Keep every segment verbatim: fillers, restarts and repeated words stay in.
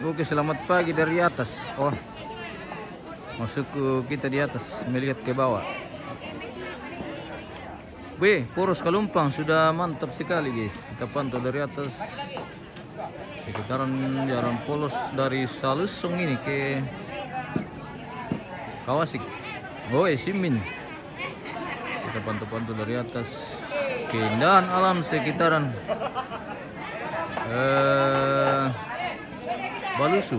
Oke, selamat pagi dari atas. Oh, masuk ke kita di atas, melihat ke bawah. Wih, poros Kalumpang sudah mantap sekali, guys. Kita pantau dari atas. Sekitaran jalan poros dari Salusung ini ke Kawasik. Woi, Simin. Kita pantau-pantau dari atas. Keindahan alam sekitaran, eh, Balusu.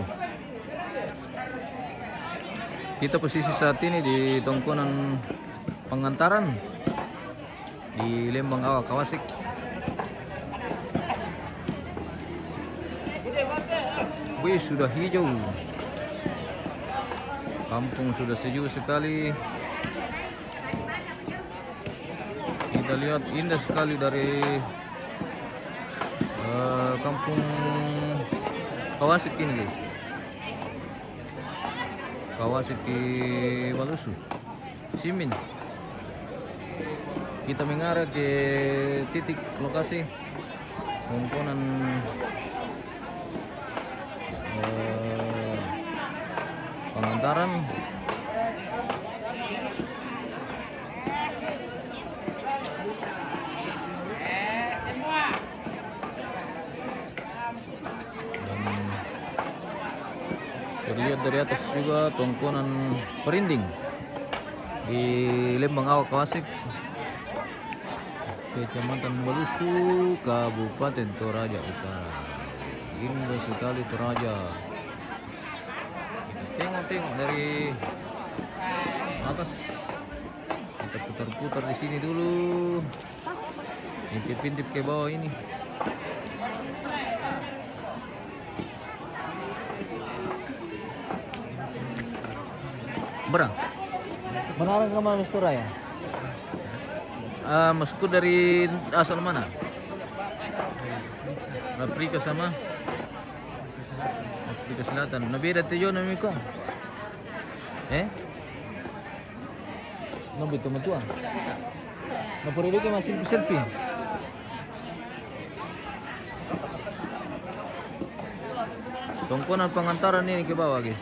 Kita posisi saat ini di tongkonan Pangantaran di Lembang Awa, Kawasik. Wih, sudah hijau. Kampung sudah sejuk sekali. Kita lihat, indah sekali dari, eh, kampung Kawasik ini, guys. Kawasik di Balusu. Simin. Kita mengarah ke titik lokasi. Komponen, eh, Pangantaran. Dan terlihat dari atas juga tongkonan Perinding di Lembang Awa, Kawasik, Kecamatan Balusu, Kabupaten Toraja Utara. Indah sekali Toraja. Kita tengok-tengok dari atas. Kita putar-putar di sini dulu. Intip-intip ke bawah ini. Berang. Menarang ke mana, Mister Raya? Ah, masuk dari asal mana? Afrika sama Afrika Selatan. Nabi ada tujuh nami ko. Eh? Nabi tu matua. Napuri dikit masih selfie. Tongkonan Pangantaran ini ke bawah, guys.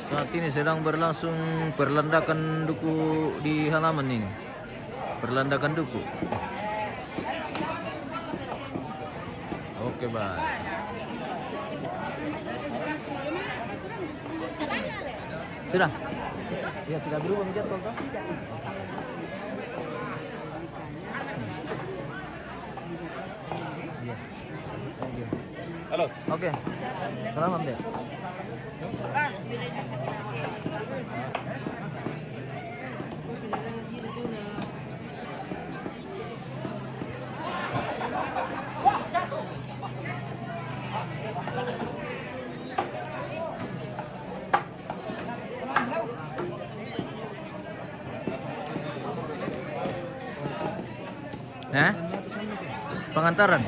Saat ini sedang berlangsung perlandakan duku di halaman ini. Perlandakan duku. Oke, bye. Sudah. Ya, tidak berubah menjadi tongkon. Iya. Halo. Oke. Selamat, Dek. Eh? Pangantaran.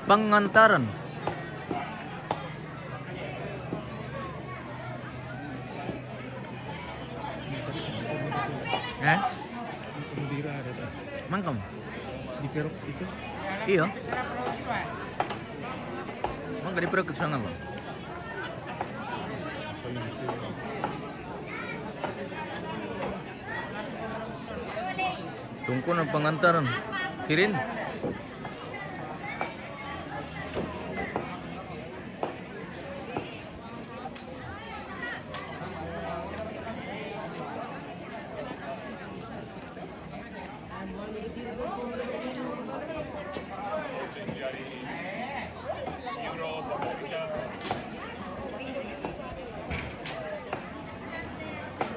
Pangantaran. Eh? Mangkam. Di Perok itu? Iya. Mangka di Perok itu sangat, Bang. Tongkonan Pangantaran. Kirin.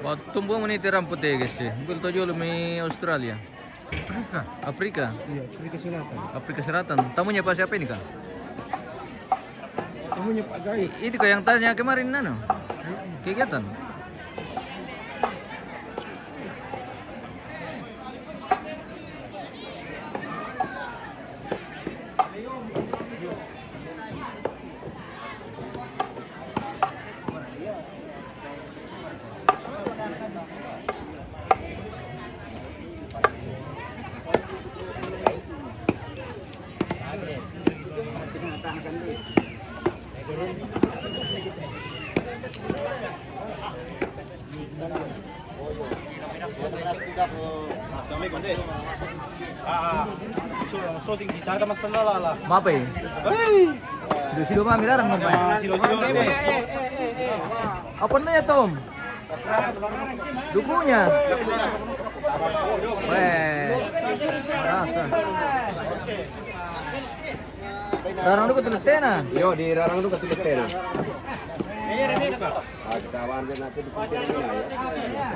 Waktu buang menit rambut ya, guys, ya. Mungkin tujuh lebih Australia. Afrika. Afrika? Iya, Afrika Selatan. Afrika Selatan. Tamunya Pak siapa ini, Kak? Tamunya Pak Gaib. Itu kok yang tanya kemarin, anu? Kegiatan. Mape? Sido-sido mami rarang, Tom, eh? Sido-sido mami. Apa na ya, Tom? Dukunya. Weh, rasa. Rarang duku tulis tena. Yo, di rarang duku tulis tena. Ah, kita warga nanti di pinggirnya, ya.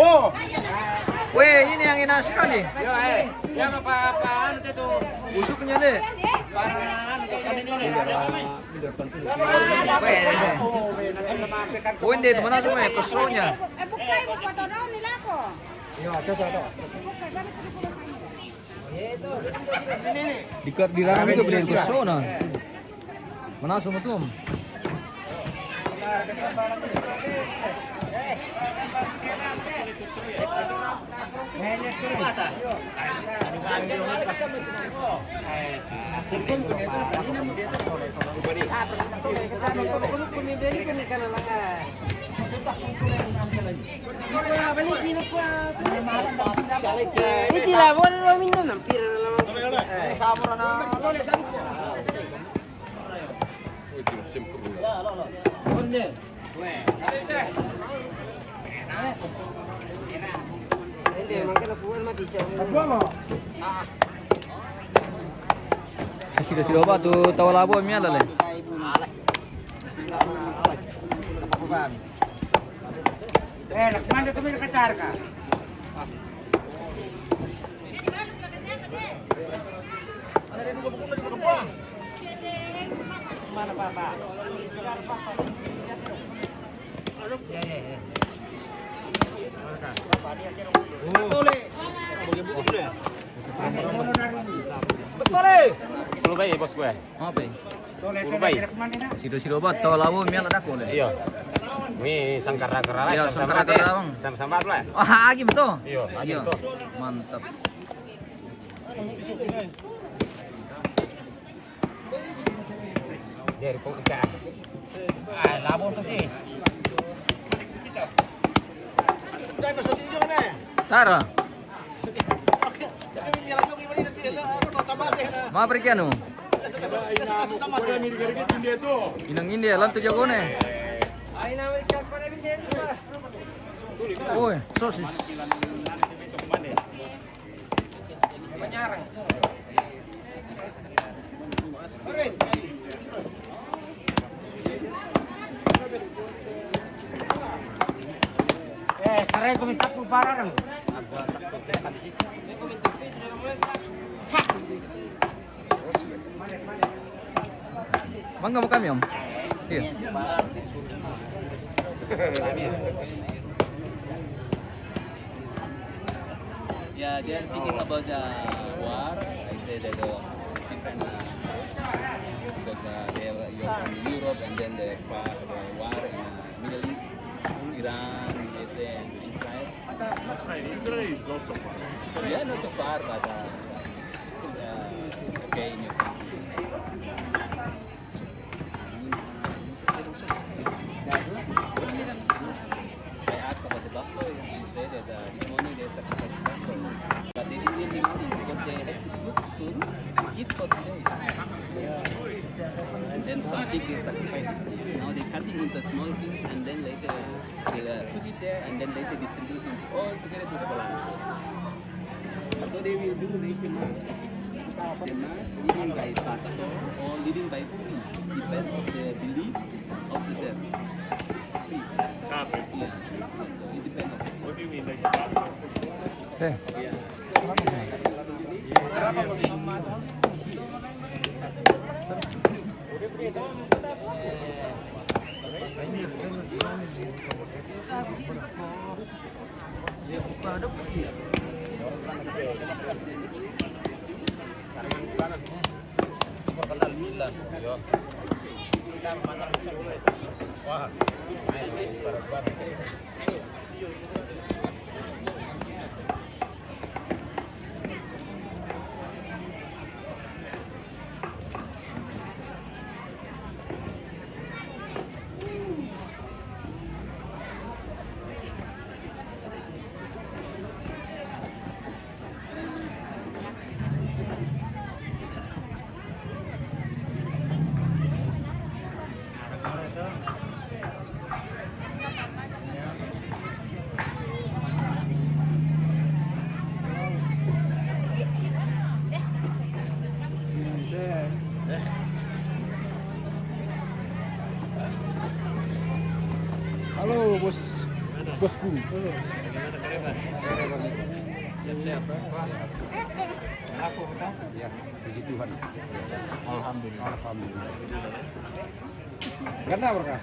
Oh. Weh, ini yang enak sekali. Yo, eh. Ya, apa, apa, anu itu? Busuknya, Le. Parah, anu, kami ini. Weh, ini. Wende, teman aku, eh, kesonya. Eh, bukai, bukai, foto dong, ni lako. Di ka-, di rarang itu beli yang kesonya. Mana semua tuh? Ini lah, boleh lo minum, nampir lah. Sido-sido ba tu tau labo miala, Le. Eh, nak mana tu, kejar ka? Sepuluh bayi, bos gue. Apa? Sepuluh bayi. Sido-sido ba tau labo miala daku, Le. Iyo. Mi sangkara-kara lah, iyo, sama-sama sangkara-kara, Bang. Sama-sama lah. Ah, agi betul. Iyo, agi betul. Mantap. Dari pokok ikan. Ah, labo tu, Ki. Tara. Ma pergi anu. Inang India, lantu jago ne. Oi, sosis. Eh, sarai ko minta pulpara dong. Mangga mo kami, Om? Iya. Yeah, they are thinking about the war. I say that, uh, different, uh, because, uh, they are, you're from Europe and then the, the war in, uh, Middle East, Iran, U S A, and Israel. Israel is not so far. Yeah, not so far, but, uh, uh, it's okay in your country. I asked about the doctor, and he said that, uh, this morning they sacrificed the doctor. But they didn't eat anything because they had to cook soon and eat for today. And then some pig they sacrificed. Now they cut it into small pieces and then later they, uh, put it there and then later distribute it all together to the people. So they will do like a mass. The mass leading by pastor or leading by priest, depend on the belief of the dead. Priest. Ah, priest. Yeah, priest. So it depends on. What do you mean, like a pastor? Eh. Yeah. So, Halo, bos. Bosku. Sehat-sehat. Ya, puji Tuhan. Alhamdulillah. Alhamdulillah. Ganda berkah.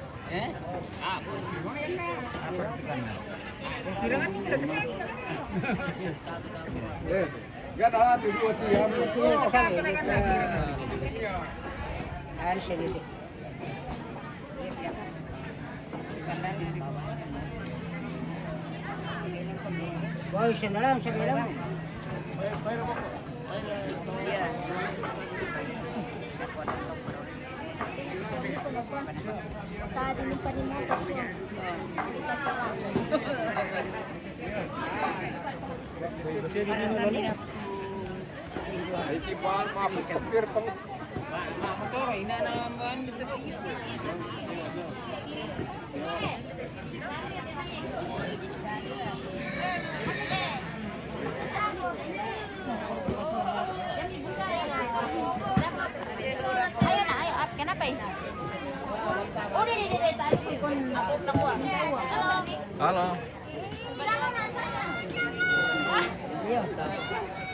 Yes. Ganda, satu, dua, tiga. Harus ya gitu. Woi, sandal, sandal. Tadi lupa di motor tuh. Ayo, nah, ayo, up. Kenapa ini? Udah, deh, deh, deh, tadi. Halo.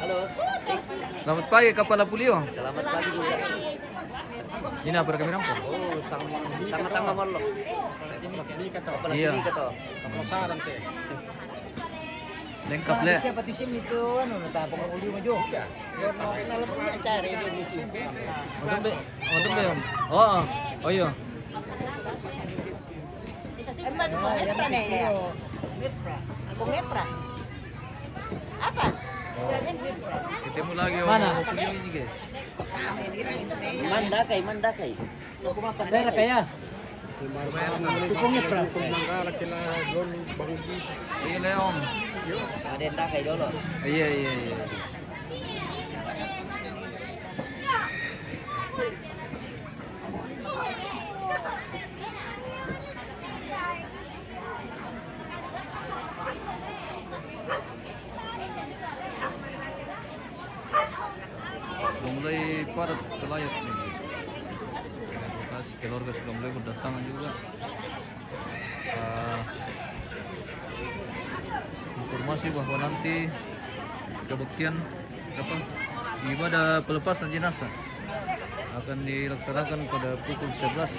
Halo. Selamat pagi, Kapala Pulio. Selamat pagi juga. Ini apa kami rampok? Oh, sama tama-tama lo. Iya. Ini kata. Lengkap, le. Siapa tuh sini tuh? Anu, tak apa, Kapala Pulio maju. Otom be. Otom be. Oh, oh iya. Emang aku ngepra nih ya? Aku ngepra. Apa? Ketemu lagi, Om. Mana? Ini, guys. Mandakai, mandakai. Saya kaya. Aku ngepra. Iya, le, Om. Ada yang dakai dulu. Iya, iya, iya. Sudah mulai padat ke layar nih. Kasih keluarga sudah mulai berdatangan juga. Eh, informasi bahwa nanti kebaktian apa ibadah pelepasan jenazah akan dilaksanakan pada pukul sebelas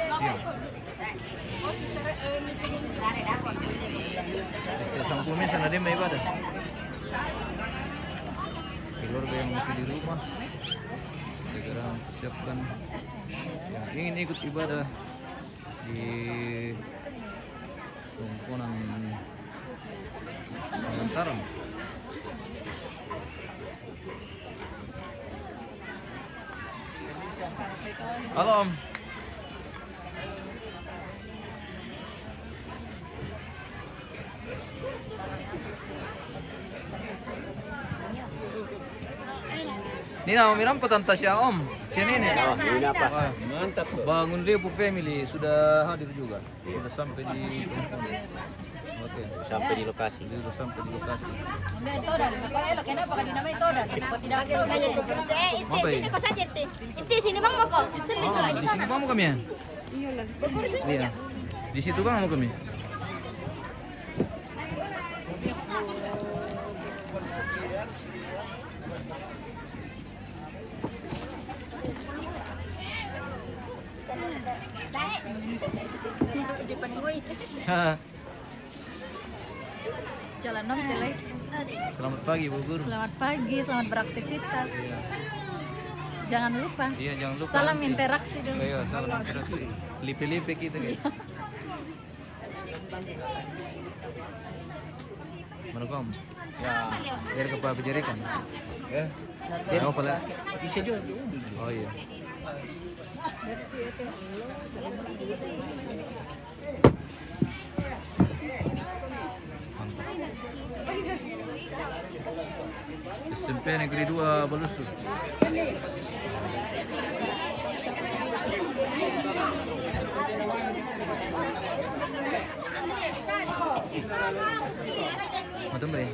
siang. Oke, sampul misa nanti mau ibadah. Keluarga yang masih di rumah segera siapkan yang ingin ikut ibadah di Komponen Sementara. Halo, Om. Ini nama miram petan tasya, Om. Sini nih. Oh, ini apa? Wah. Mantap tuh. Bangun Lebu family sudah hadir juga. Sudah sampai di Komponen. Oke. Sampai di lokasi. Sudah sampai di lokasi. Eh, inti, Apa sini ini? Kau saja, inti. Inti, sini, Bang, mau kau. Sini, Oh, kami di di sini sana. Bang mau kami ya? Bagus. Iya. Di situ Bang mau kami. Jalan dong, jelek. Selamat pagi, Bu Guru. Selamat pagi, selamat beraktivitas. Iya. Jangan lupa. Iya, jangan lupa. Salam interaksi dulu. Iya, salam interaksi. Lipe-lipe kita, guys. Iya. Mana kom? Ya, biar ke Pak Bejerikan. Ya. Mau pala? Bisa juga. Oh iya. S M P Negeri dua Balusu. Matumbre.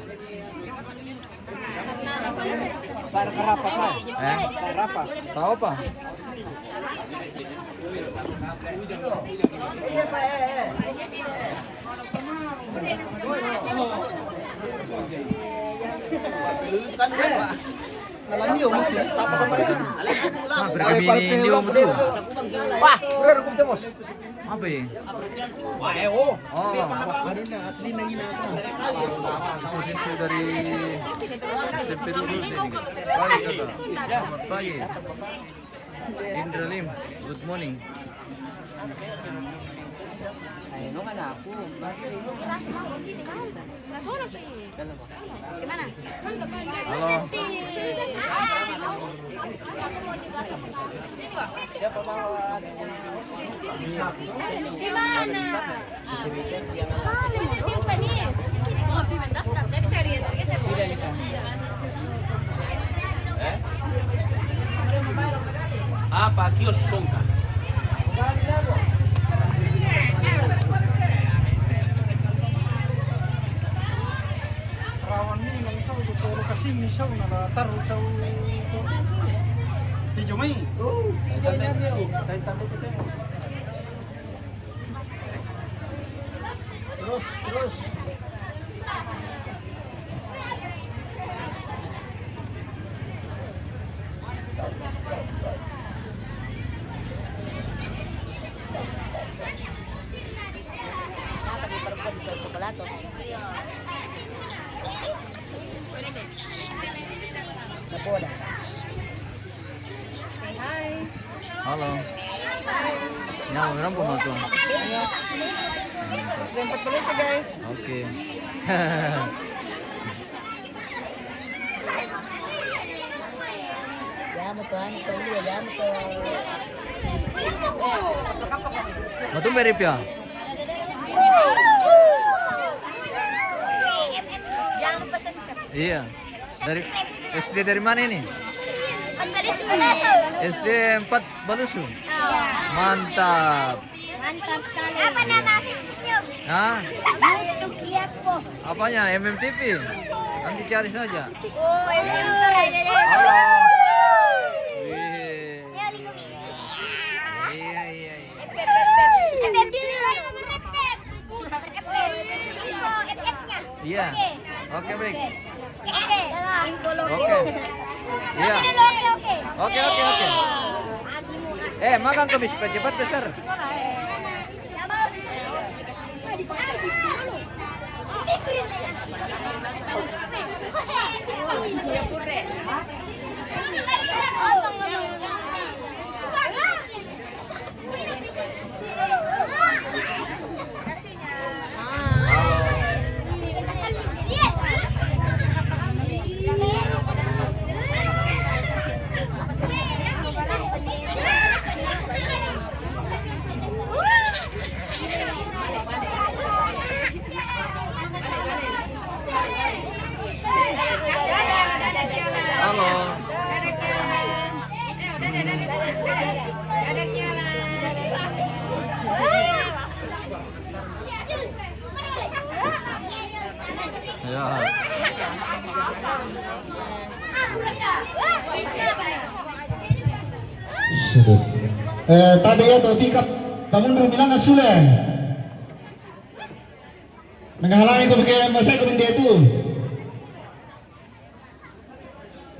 Para karapa sa? Eh? Karapa. Tahu apa? Ah, pergi bini Indio betul. Wah, udah rukun jamos. Apa ya? Wah, eh, oh. Oh. Ada na asli na gina to. Tahu sih dari S M P dulu sini. Baik, kakak. Selamat pagi. Indra Lim, good morning. Ay, no, anak ko. Halo. Apa kios songka? Rawan ni nang sau tu toro kasing ni sau na la taru sau tu. Tijo mai. Oh, tijo mai. Terus, terus. Halo. Nyawa berapa mau tuh? Sudah empat belas ya, guys. Oke. Ya, betul, betul, iya, ya, betul. Mau tuh mirip ya? Jangan lupa subscribe. Iya. Dari S D dari mana ini? Empat Balusu. S D empat Balusu. Mantap. Mantap sekali. Apa nama Facebooknya? Hah? YouTube lihat po. Apanya? M M T V? Nanti cari saja. Oh, iya. Halo. Wih. Iya, iya, iya. Iya. Oke, break. Oke. Iya. Oke, oke, oke. Eh, makan tuh, Miss, cepat besar. Halo. Ya. Sudah. Eh, tabe ya to pick up. Bangun dulu bilang sule. Naghahalangi ko bike masai ko binde tu.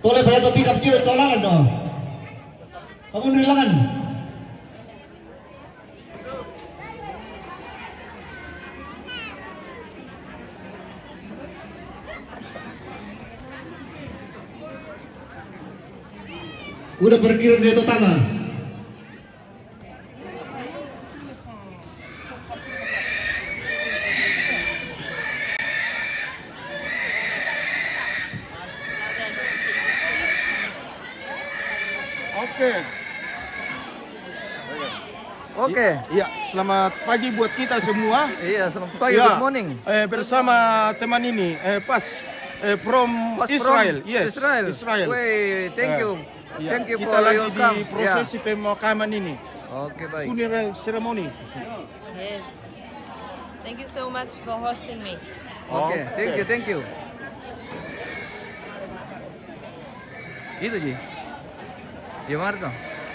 Tole pa yato pick up tiyo, tolalan no. Pabunri langan. Udah parkir di Totama. Oke. Oke. Iya, selamat pagi buat kita semua. Iya, selamat pagi, iya, good morning. Eh, bersama teman ini, eh, Pas, eh, from Pas from Israel. Yes, Israel. Israel. Wih, thank you. Iya, thank you kita for lagi your di come. Prosesi, iya, pemakaman ini. Oke, baik. Funeral ceremony. Yes. Thank you so much for hosting me. Oke, oke, thank you, thank you. Itu ji. Iya, Marto.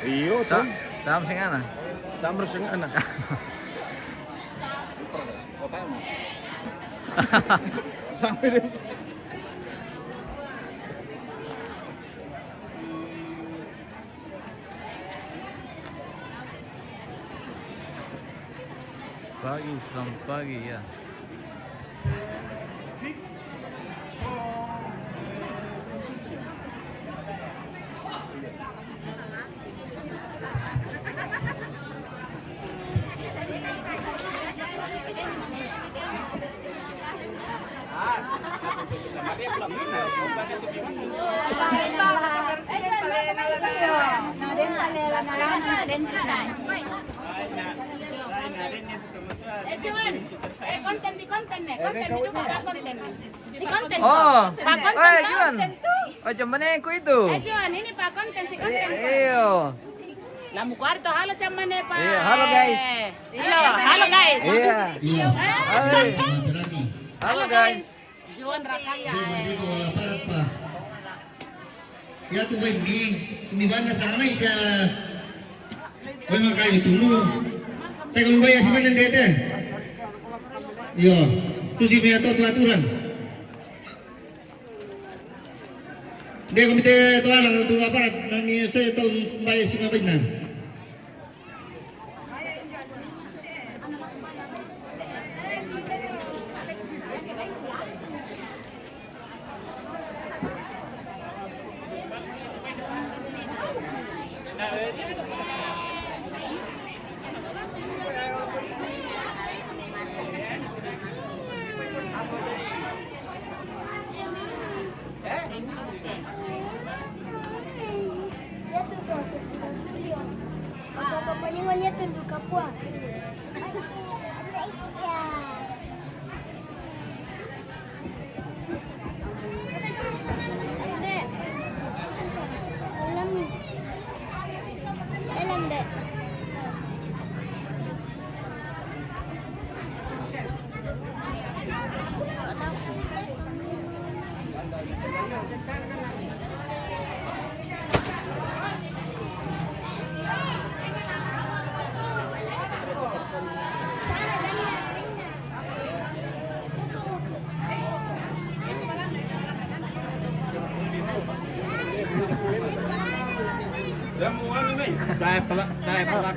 Iyo, ta-, tam sing ana. Tam sing ana. Sampai deh. Pagi, selamat pagi, ya. Eh, Juan. Eh, konten di konten ne, konten di duka pa konten ne. Si konten. Oh. Pa konten. Eh, Juan. Oh, cuman aku itu. Eh, Juan, ini pa konten, si konten. Iyo. Lamu kuarto, halo cuman ne pa. Iyo, halo, guys. Iyo, halo, guys. Iya. Iya. Hai. Halo, guys. Juan Rakaya. Dia, dia bawa aparat, Pak. Ya, tu baik ni, ni banda sama isya. Baik makai tunu. Saya kami bayar si mana dia teh? Yo, tu si punya tu aturan. Dia kami teh tu alang tu aparat, nami saya tahu bayar si mana. Apa-apa paningan ya tunduk kapua.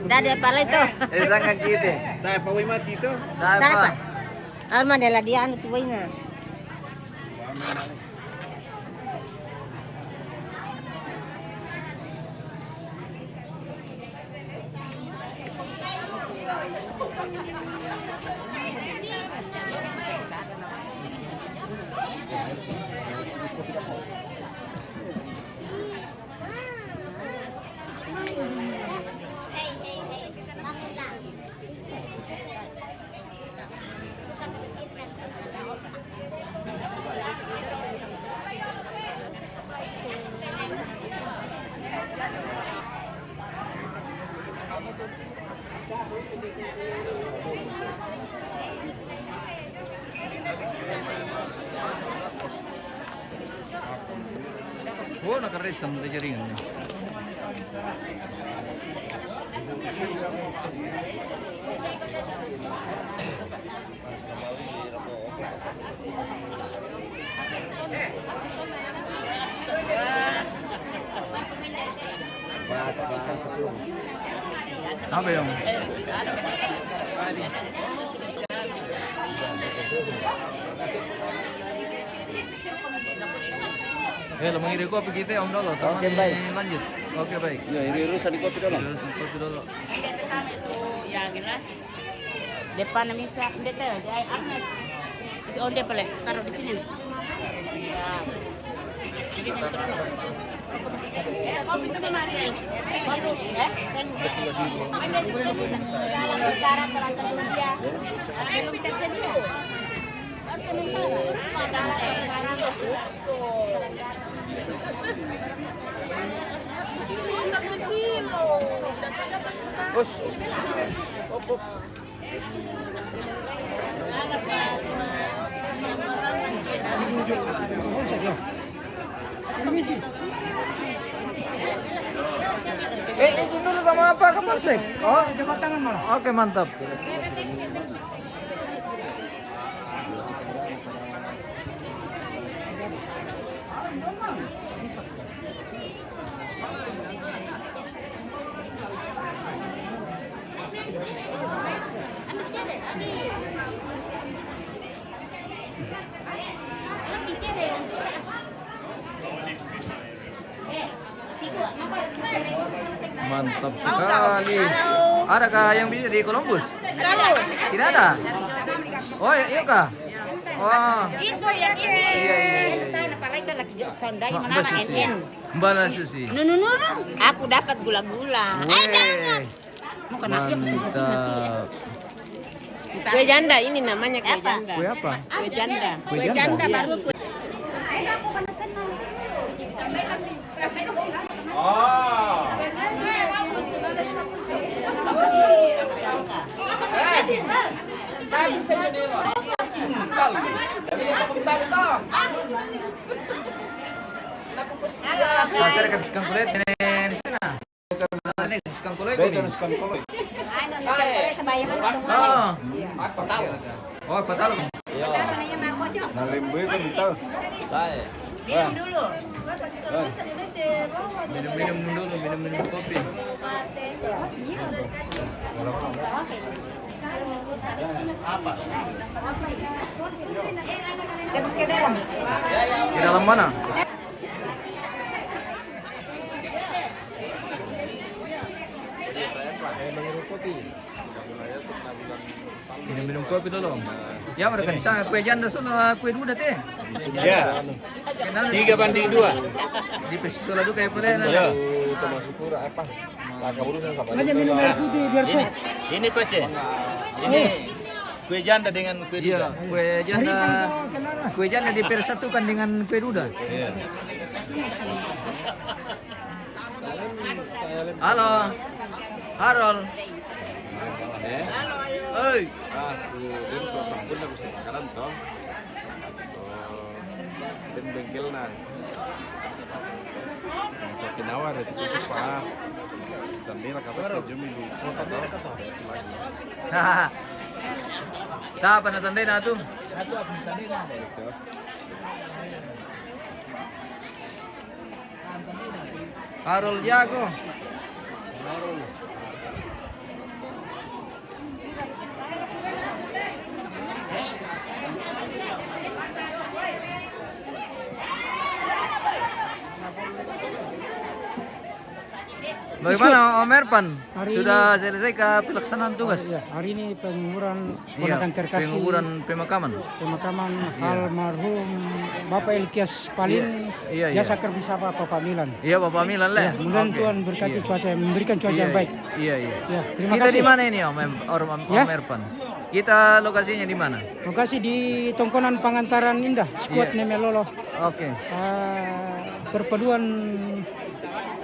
Dade pala itu. Eh, jangan gitu. Tae pa wai mati itu. Tae pa. Alma de la dia anu tu wai na. Oh, nakaresang na jaringan. Apa yang? Eh, lo mangiru kopi kita, Om, dulu. Oke, baik. Lanjut. Oke, baik. Ya, iru-iru satu kopi dulu. Iru-iru satu kopi dulu. Yang jelas. Depan bisa, dia tahu, dia Agnes. Si Onde pale, taruh di sini. Ya. Ini terus. Eh, kopi itu kemarin. Kopi, ya. Segala cara terasa dia. Belum tersedia. Bos. Eh, itu dulu sama apa, Kapolsek? Oh, oke, mantap. Mantap sekali. Adakah yang bisa di Columbus? Tidak ada. Oh, iya, iya kah? Oh. Itu yang ini. Iya, iya, iya, iya. Apalagi kan lagi sandai. Mbak mana Susi. N N. Mbak Susi. No, no, no, no. Aku dapat gula-gula. Weh. Mau kena dia. Mantap. Kue janda ini namanya, kue janda. Kue apa? Kue janda. Kue janda. Iya. Baru kue. Nah, saya kasih kulit ini di sana. Ini, suka koloi ko ini. Suka koloi. Anu, suka koloi sa bayan mo. Oo. Oh, patalo. Patalo na yan, mga kocho. Nalimboy ko dito. Minum dulu. Minum-minum dulu, minum-minum kopi. Terus ke dalam. Ke dalam mana? Minum-minum kopi dulu. Ya, mereka di sana kue janda sono, kue duda te. Ya. Tiga banding dua. Di pesisir duka ya, boleh. Ya. Aja minum air putih biar sehat. Ini, ini Pace. Ini kue janda dengan kue duda. Iya, kue janda. Kue janda dipersatukan dengan kue duda. Iya. Halo. Harol. Eh? Oi. Ah, aku, dia tuh sampun aku sih makanan toh. Oh, dan bengkel nah. Tapi nawar itu tuh, Pak. Sambil kata kerja milu kota toh. Lagi. Hahaha. Tapa na tandai na tu? Itu. Harol Jago. Bagaimana, Om Erpan? Hari ini sudah selesai ke pelaksanaan tugas? Oh, iya. Hari ini penguburan, iya, ponakan terkasih. Penguburan pemakaman. Pemakaman, iya, almarhum Bapak Elkias Palin, iya, iya, biasa kerja sama Bapak Milan. Iya, Bapak Milan, le. Iya, mudah-mudahan, oke, Tuhan berkati, iya, cuaca, memberikan cuaca, iya, yang baik. Iya, iya. Ya, terima kasih. Kita di mana ini, Om Em-, Om, Om, ya? Erpan? Kita lokasinya di mana? Lokasi di Tongkonan Pangantaran Indah, Squad, iya, Nemelolo. Oke. Ah, perpaduan,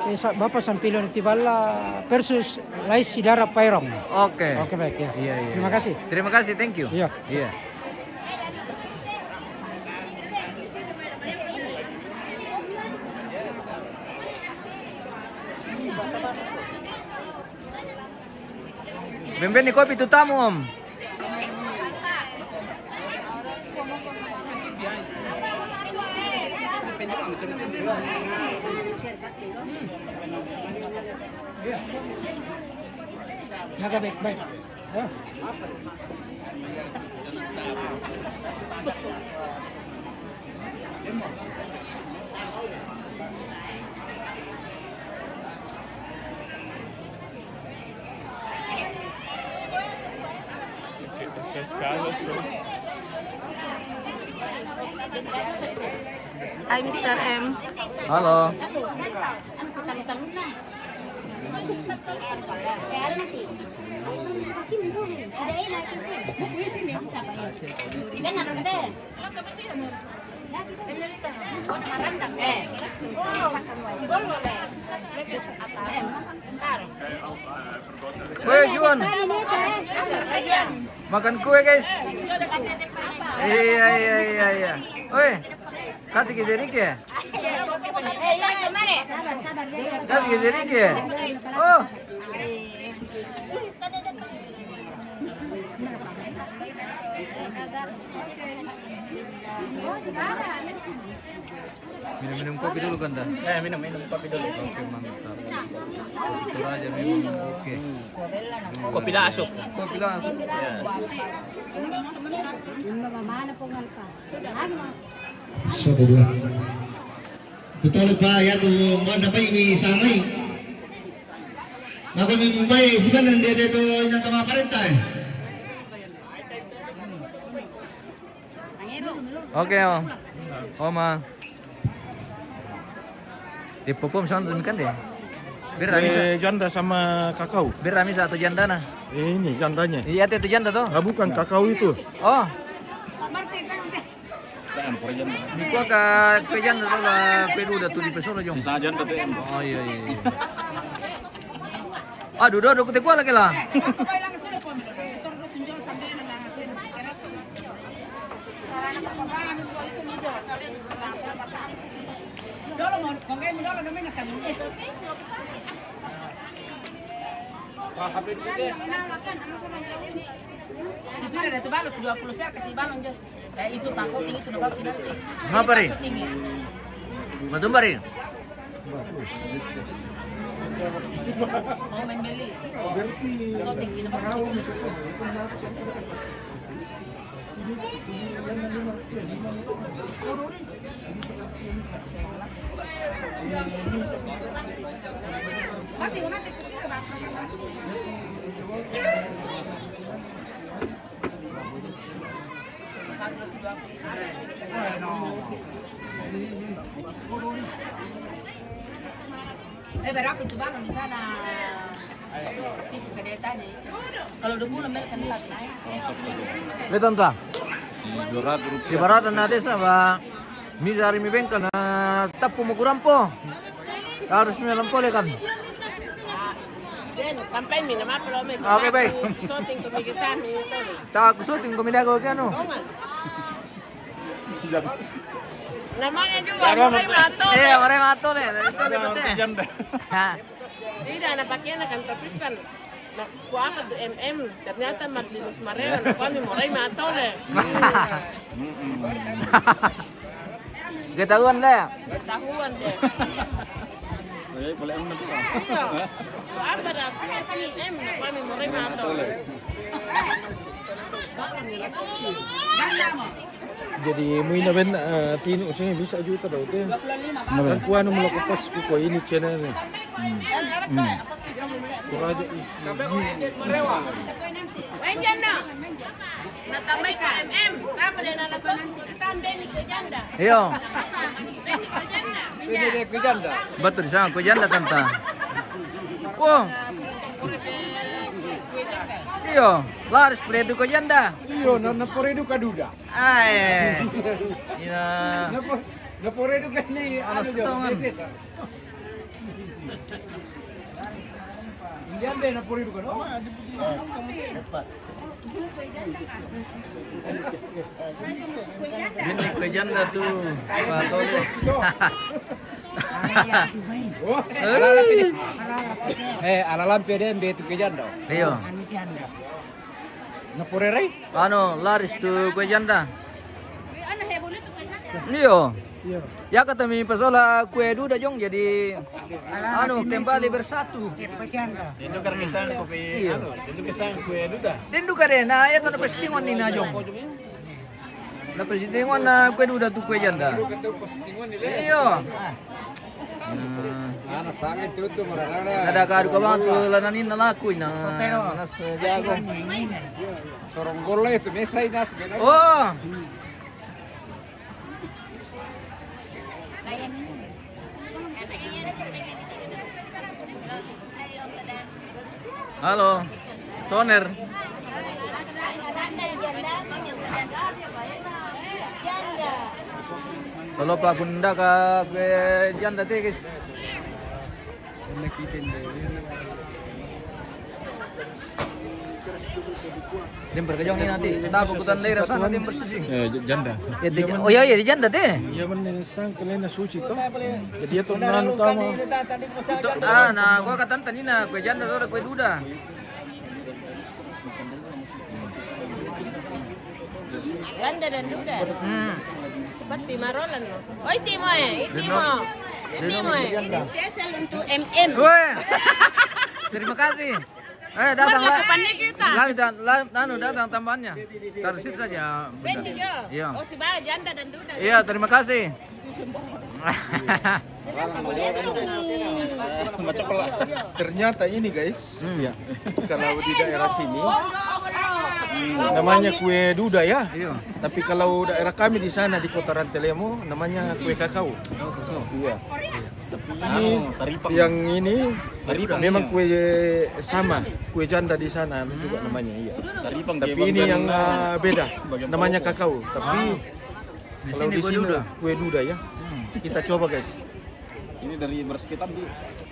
eh, sa-, Bapak Sampilon Tibala versus Lais Sidara Pairong. Oke. Oke, baik, ya. Iya, iya, iya. Terima kasih. Terima kasih, thank you. Iya. Iya. Bembeni kopi tu tamu, Om. Jaga baik-baik. Ya. Hi, Mister M. Halo. Weh, Juan. Makan kue, guys. Iya, iya, iya, iya. Weh, kasih ke Jerike. Kasih ke Jerike. Oh. Minum-minum kopi dulu kan, dah? Eh, minum, minum kopi dulu. Oke, mantap. Itu aja memang oke. Kopi langsung. Kopi langsung. Ya. Sudah dua. Betul, Pak, ya, tu, mana, Pak, ini sama. Maka memang baik, sebenarnya dia tu yang sama parenta, eh. Oke, Om. Oma. Di popom sono demikian deh. Biar rami sa. Eh, janda sama kakau. Biar rami sa atau janda, nah. Eh, ini jandanya. Iya, itu janda tuh. Ah, bukan, kakau itu. Oh. Di kua ka, kue janda tuh lah, kue duda tuh di Pesona, Jong. Bisa janda tuh, Em. Oh, iya, iya, iya. Aduh, duduk, duduk, kue lagi lah. Si Pira ada tu balu, si dua puluh ser, kati balon jo. Eh, itu pas syuting itu, nampak sih nanti. Ngapa, Ri? Pas syuting ya. Matumba, Ri? Mau membeli. Pas syuting ini, nampak sih. Eh, berapa itu balon di sana? Itu ka dia tanya itu. Kalau dua puluh mil kan las naik. Betul, ta? Dua ratus rupiah. Ibarat nanti sama mizari mi bengkel na tapu mo kurampo. Harus mi lampole kan? Den, kampanye mi nama apa lo mi? Oke, baik. Syuting ko mi kita mi itu. Tak syuting ko mi dago ke anu. Namanya juga Morai Mato. Iya, Morai Mato nih. Itu nih, betul. Janda. Nah. Tidak, anak pakaian akan tapisan. Nah, ku apa tu M M? Ternyata Martinus Mareo, anak kami Morai Mato nih. Ketahuan deh. Ketahuan deh. Eh, boleh M M tu, Pak? Iya. Ku apa dah? Ku apa M M? Anak kami Morai Mato. Jadi, mui na ben, eh, tinu sini bisa juta tau te. Kan kuanu mula kupas ku ko ini channel ni. Kuraja is. Wenjana. Na tamai ka M M, tama de na la soti, tambe ni ko janda. Iyo. Beni ko janda. Ini dia ko janda. Betul, sama ko janda, tanta. Wah. Iyo, laris predu ko janda. Iyo, na, na predu ka duda. Ai. Ina. Na po-, na predu ka ni, ano, setengah. Indian deh, na predu ka, no? Ini ko janda tu. Patole. Eh, ala lampe de, mbe tu ko janda. Iyo. Na porerei? Anu, laris tu kue janda. Iyo. Iyo. Ya kata mi pasola kue duda, Jong, jadi anu, kembali bersatu. Tentu kan kesan kopi, iyo, anu, tentu kesan kue duda. Tentu kare, na, ya tu na pesitingon ni na, Jong. Na pesitingon na kue duda tu kue janda. Iyo. Nah. Ana sange tutu mararara. Ada kadu kawan tu lananin nalaku ina. Nas jago. Sorong gol itu mesai nas. Oh. Halo, Toner. Kalau Pak Gunda ka kue janda tekis. Dem perkejong ni nanti. Tahu bukan daerah sana dem bersih. Eh, j-, janda. Ya, di, oh ya, ya, di janda teh. Iya, men sang kelena suci toh. Jadi ya toh nanu kama. Itu, ah, nah, gua kata tadi nah, kue janda atau kue duda. Janda dan duda. Hmm. Seperti marolan lo. Oi, Timo, eh, Timo. Timo, eh. Ini spesial untuk M M. Weh. Terima kasih. Eh, datang lah. Kita. Lah, kita, lah, anu, datang tambahannya. Taruh situ saja, Bunda. Bendi jo. Iya. Oh, si Ba, janda dan duda. Iya, terima kasih. Ternyata ini, guys, hmm, ya, kalau di daerah sini namanya kue duda ya. Iya. Tapi kalau daerah kami di sana di Kota Rantelemo namanya kue kakao. Oh, kakao. Iya. Tapi ini yang ini memang kue sama, kue janda di sana juga namanya, iya. Tapi ini yang, eh, beda, namanya kakao. Tapi di sini kue duda ya. Hmm. Kita coba, guys. Ini dari beras ketan, Di.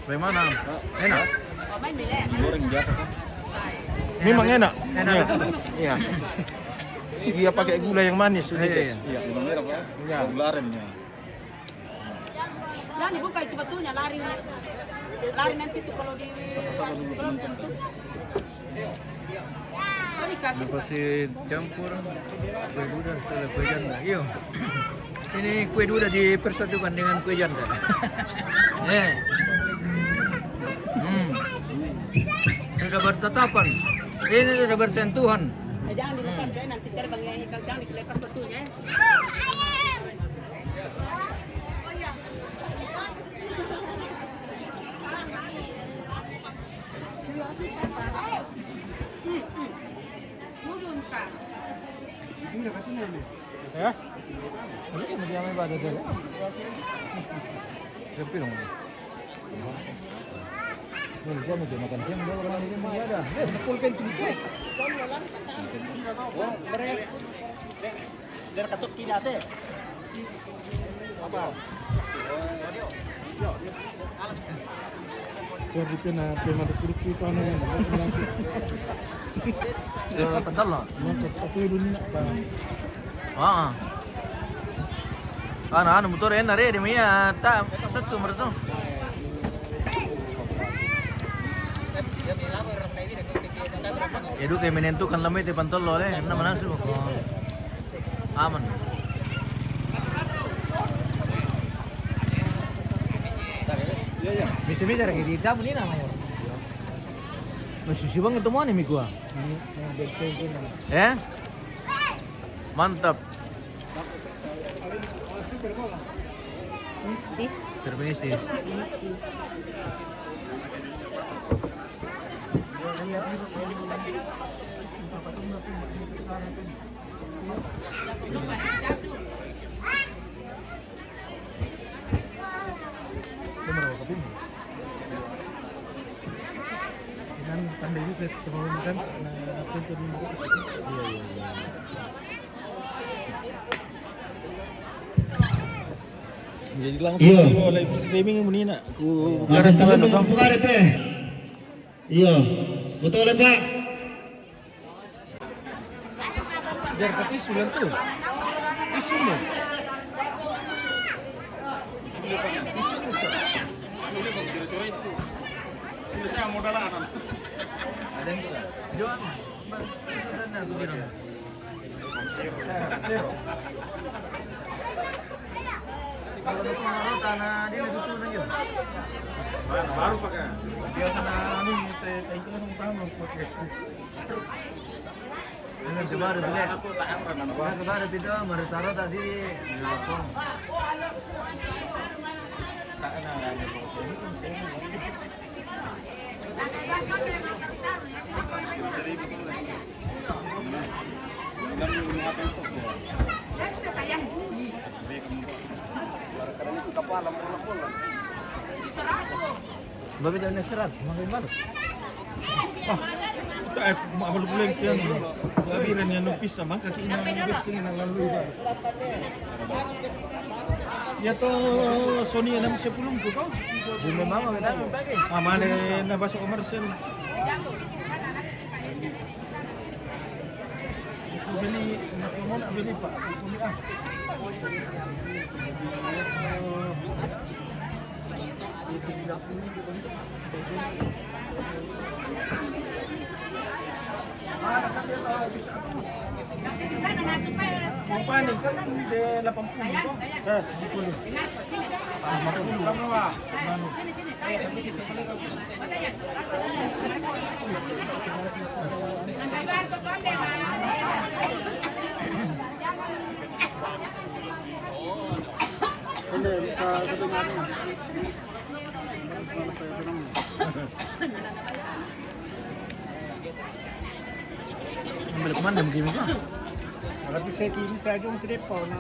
Dari mana? Enak? Goreng biasa kan? Memang enak. Enak. Iya. Iya. Dia pakai gula yang manis ini, guys. Iya. Gula merah, Pak. Iya. Gula aren, ya. Jangan dibuka itu batunya, lari. Lari nanti tuh kalau di. Apa sih campur kue duda, sudah kue janda. Iyo. Ini kue duda dipersatukan dengan kue janda. Eh. Hmm. Sudah bertatapan. Ini sudah bersentuhan. Eh, jangan dilepas, eh, nanti terbang ya, jangan dilepas batunya, eh. Ya? Ini sama dia main pada dia. Sepi dong. Ini dia mau makan siang, dia orang ini mau ada. Eh, pukul kan tujuh. Biar ketuk tidak deh. Apa? Biar di pena, pena dukuri itu anu yang masuk. Eh, pedal lah. Mantap, aku dulu nak, Bang. Ah. Anu, anu, motor enak, re, di mia, tak, satu, menurut tu. Ya, duka menentukan lama itu pantol lo, le, enam mana sih, kok. Aman. Bisa-bisa lagi di tamu ni namanya. Masih si bang itu mana mi gua? Eh? Mantap. Misi. Permisi. Misi. Dia mau ke sini. Kan pandai juga kalau makan, nah, pintu dulu. Iya, iya, iya. Jadi langsung, iya, di live streaming ini nak. Ku, nah, buka, buka, buka, buka. Iya. Betul, Pak. Biar satu isu yang tu. Isu ni. Sudah saya modal anak. Ada yang tu. Jual. Bang, ada yang tu. Kalau betul, tanah dia itu tu aja. Baru pakai. Biasa na anu, teh, teh itu kan utama, pakai. Ini sebar, beli. Ini sebar, itu, baru taruh tadi. Apa? Tak kenal, ya. Babi daw na sirat, mga ibalo. Ah, tak, aku mak baru pulang ke yang. Babi dan yang nopis sama kaki yang nopis dengan lalu. Ya to, Sony enam sepuluh tu kau. Di memang kita pakai. Ah, mana nak masuk komersial? Bili, bili pa. Bili ah. Upah ni kan dia lapan puluh. Ha, tujuh puluh. Ah, lima puluh. Lima puluh. Ang balik man, dami gaming ka. Tapi saya kiri saja ang trip ko na.